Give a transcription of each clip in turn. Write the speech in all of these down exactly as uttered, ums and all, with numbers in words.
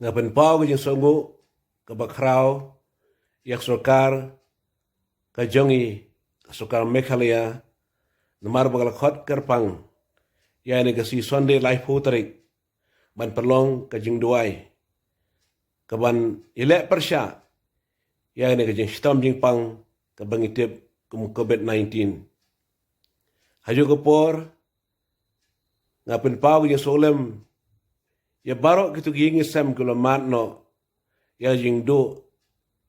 Nga pynpaw ka jingsngew kaba khraw ïa ka sorkar ka jong i, ka sorkar Meghalaya, namar ba ka la khot kyrpang ïa kane ka sngi Sunday laiphew tarik ban pynlong ka jingduwai kaban ïaleh pyrshah ïa kane ka jingshitom jingpang kaba ngi tip kum covid nineteen. Hajuh ka por nga pynpaw ka jingsngewlem ïa baroh kito ki ïing ki sem ki la mad noh ïa jingduh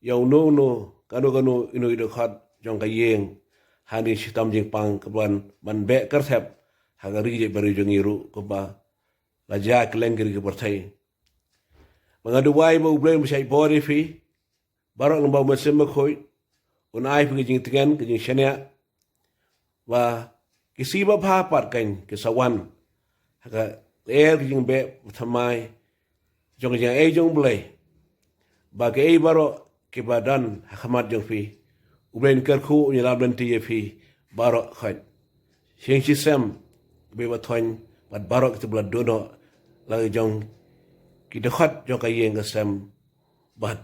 ïa uno uno, kano kano, ino i dkhot jong ka ïing ha kane ka shitom jingpang kaban, ban beh kyrthep ha ka ri jaitbynriew jong ngi ruh, kumba la jia kylleng ki ri ki pyrthei. Ba nga duwai ba U Blei un pynshait bor ïa phi baroh lyngba U Mynsiem Bakhuid, un ai phi ka jingtngen, ka jingshaniah, ba ki sngi babha pat kan ki sa wan ha ka lyer ka jingbeh thymmai jong ka jingaiei jong U Blei, ba kiei baroh kiba don ha khmat jong phi, U Blei un kyrkhu, un ïarap lynti ïa phi baroh khoit, shisien shisem kiba thoiñ, bad baroh kito ba la duh noh la ka jong ki dkhot jong ka ïing ka sem, bad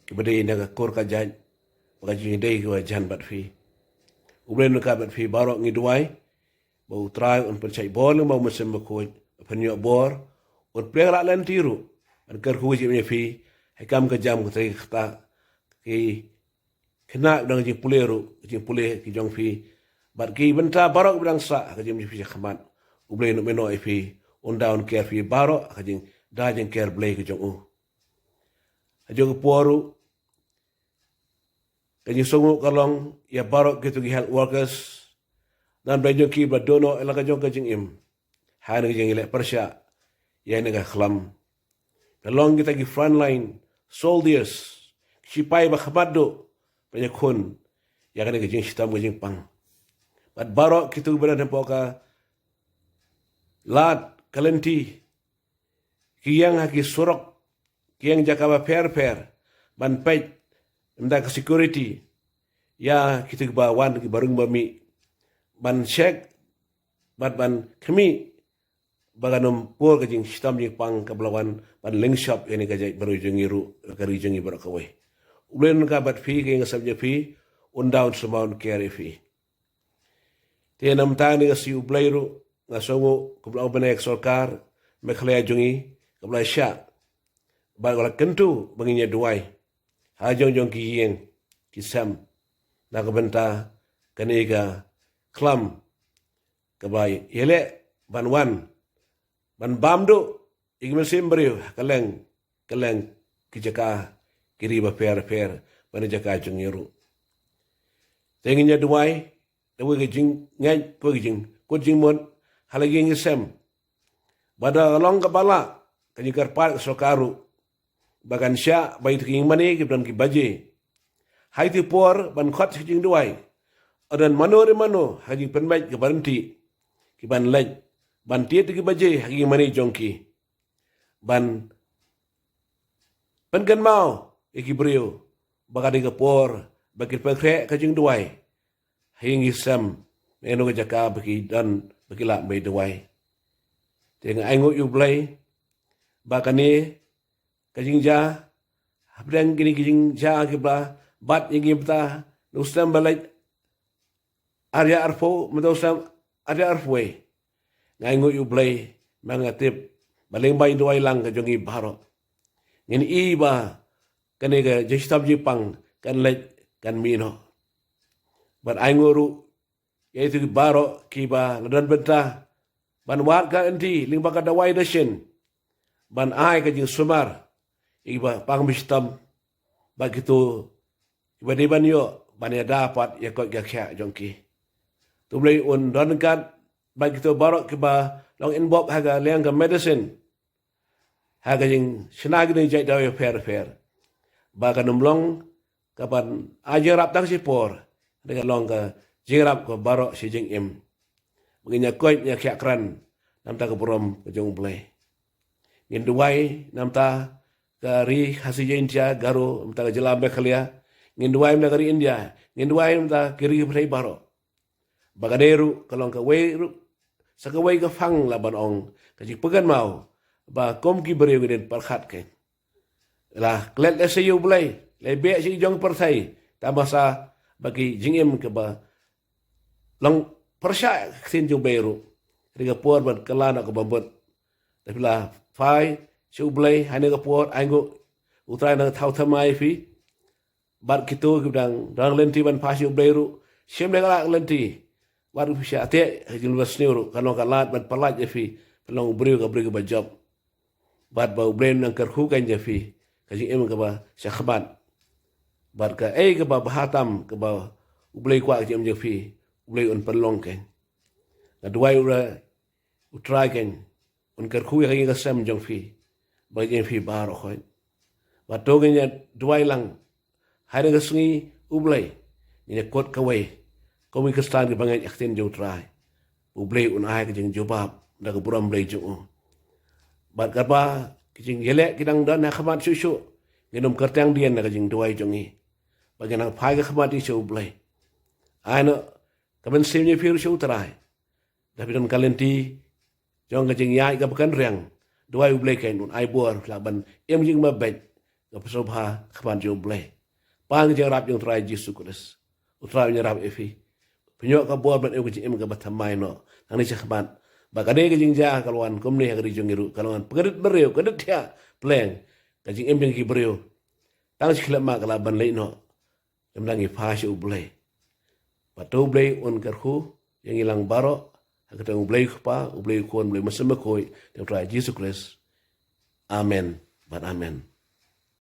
kiba dei na ka kur ka jait, ba ka jingdei kiba jan bad phi. U Blei un ryngkat bad phi baroh, ngi duwai ba U Trai un pynshait bor lyngba U Mynsiem Bakhuid, pynïoh bor, un pynrah lynti ruh, ban kyrkhu jingim ïa phi ha ki kam ki jam, ka trei ka ktah, ki khynnah ba dang jingpule ruh, jingpule ki jong phi, bad ki bynta baroh ba dang sah ka jingim jong phi shakhmat. U Blei un ïehnoh ïa phi, un da un ker phi baroh ha ka jingda jingker Blei ka jong u. Hajuh ka por ruh ka jingsngew ka long ïa baroh kito ki health workers, nongdon jong ki ba duh noh ïa la ka jong ka jingim ha kane ka jingïaleh pyrshah ïa kane ka khlam. Ka long kita ki frontline soldiers, ki shipai ba khmat duh ban ïakhun ïa kane ka jingshitom ka jingpang. Bad baroh kito kiba don hapoh ka lad ka lynti, ki ïeng ha ki surok, ki ïeng jaka bapher bapher ban peit, ynda ka security ïa kito kiba wan, kiba rung ba mih, ban check bad ban khmih ba kan ym pur ka jingshitom jingpang kaba la wan ban lyngshop ïa kane ka jaitbynriew jong ngi ruh, ka ri jong ngi baroh kawei. U Blei un ryngkat bad phi, ka ïing ka sem jong phi, un da un sumar, un ker ïa phi. Te na mynta kane ka sngi U Blei ruh, nga sngew kumba la ong mynne ka sorkar Meghalaya jong ngi kaba la shah, bad ka la kyntu ba ngin ïa duwai ha jong jong ki ïing ki sem na ka bynta kane ka khlam kaba ïaleh ban wan ban bam duh ïa ki mynsiem briew ha kylleng kylleng ki jaka, ki ri bapher bapher, bad na jaka jong ngi ruh. Te ngin ïa duwai da kawei ka jingngeit, kawei ka jingkut jingmut ha la ki ïing ki sem, ba da long kaba lah ka jingkyrpad ka sorkar ruh ba kan shah ba ïa kito ki ïing mane kiba don ki baje ha ïa kito ki por ban khot sha ka jingduwai, u don mano re mano ha ka jingpynbeit kaba ryntih, ki ban leit ban tied ïa ki baje ha ki ïing mane jong ki, ban pynkynmaw ïa ki briew ba ka dei ka por ba kin pynkhreh ka jingduwai ha ïing ki sem, na kano ka jaka ba ki don, ba ki lah ban duwai. Te nga ainguh ïa U Blei ba kane ka jingjia, hapdeng kine ki jingjia kiba la bat ïa ngi mynta na u snem ba leit arhajar arphew, mynta u snem arhajar arphew wei, nga ainguh ïa U Blei, ma nga tip ba lyngba ka jingduwai lang ka jong ngi baroh, ngin ïohi ba kane ka jingshitom jingpang kan leit kan mih noh. Bad ainguh ruh ïa kito ki baroh kiba la don bynta ban wad ka lynti lyngba ka dawai dashin, ban ai ka jingsumar ïa kiba pang ba shitom, bad kito kiba dei ban ïoh ban ïada pat ïa ka koit ka khiah jong ki. To U Blei un don ryngkat bad kito baroh kiba long involved ha ka liang ka medicine, ha ka jingshna kine ki jait dawai bapher bapher, ba kan ym long kaban ai jingïarap tang shipor, hynrei kan long ka jingïarap kaba baroh shi jingim, ba ngin ïa koit ïa khiah kren na ka bynta ka burom ka jong U Blei. Ngin duwai na ka bynta ka ri Khasi Jaiñtia Garo, na ka bynta ka jylla Meghalaya, ngin duwai na ka bynta ka ri India, ngin duwai na ka bynta ki ri pyrthei baroh. Ba kane ruh ka long kawei ruh sa kawei ka phang lah ban ong, ka jingpynkynmaw ba kum ki briew ngin ïa pyrkhat kein. la klet lehse ïa U Blei, la beh sha ki jong pyrthei, tang ba sa ba ki jingim kiba long pyrshah ktien jong U Blei ruh. Ri ka por bad ka la na ka bambut. Tapi la phai sha U Blei, ha kane ka por, ai nguh U Trai na ka thaw thymmai ïa phi. Bad kito ki dang, dang lynti ban phai sha U Blei ruh, shim leh ka la ka lynti. Bad phi shah teh ha ka jinglong sniew ruh, kan long ka lad ban pyllait ïa phi, phin long u briew, ka briew kaba jop. Bad ba U Blei un nang kyrkhu kein ïa phi, ka jingim kaba shakhmat. Bad kaei kaba bha tam kaba U Blei kwah ka jingim jong phi, U Blei un pynlong kein. Nga duwai U Blei, U Trai kein un kyrkhu ïa ka ïing ka sem jong phi, ba ka jingim phi baroh khoit. Bad to ngin ïa duwai lang, ha kane ka sngi U Blei, ngin ïa kut kawei kum ki Khristan kiba ngeit ïa ka ktien jong U Trai. U Blei un ai ka jingjubab da ka burom Blei jong u. Bad katba ki jingïaleh ki dang don ha khmat shuh shuh, ngin ym kyrteng dien na ka jingduwai jong ngi. Bad ngin nang phai ka khmat ïa sha U Blei. Ai noh ka mynsiem ïa phi ruh sha U Trai. Da phi don ka lynti jong ka jingïaid kaba kynriang, duwai U Blei kein un ai bor, lah ban im jingma beit, kaba sngewbha ha khmat jong U Blei. Pan ka jingïarap jong U Trai Jisu Khrist, U Trai un ïarap ïa phi. Pynïoh ka bor ban im ka jingim kaba thymmai noh nangne shakhmat. Ba ka dei ka jingjia ka la wan kumne ha ka ri jong ngi ruh, ka la wan pynrit briew, ka rit thiah pleng ka jingim jong ki briew. Tang shi khyllipmat ka la ban leit noh. Ym dang ngi phai sha U Blei. Bad to U Blei un kyrkhu ïa ngi lang baroh, ha ka kyrteng U Blei U Kpa, U Blei U Khun, U Blei Mynsiem Bakhuid, te U Trai Jisu Khrist. Amen bad amen.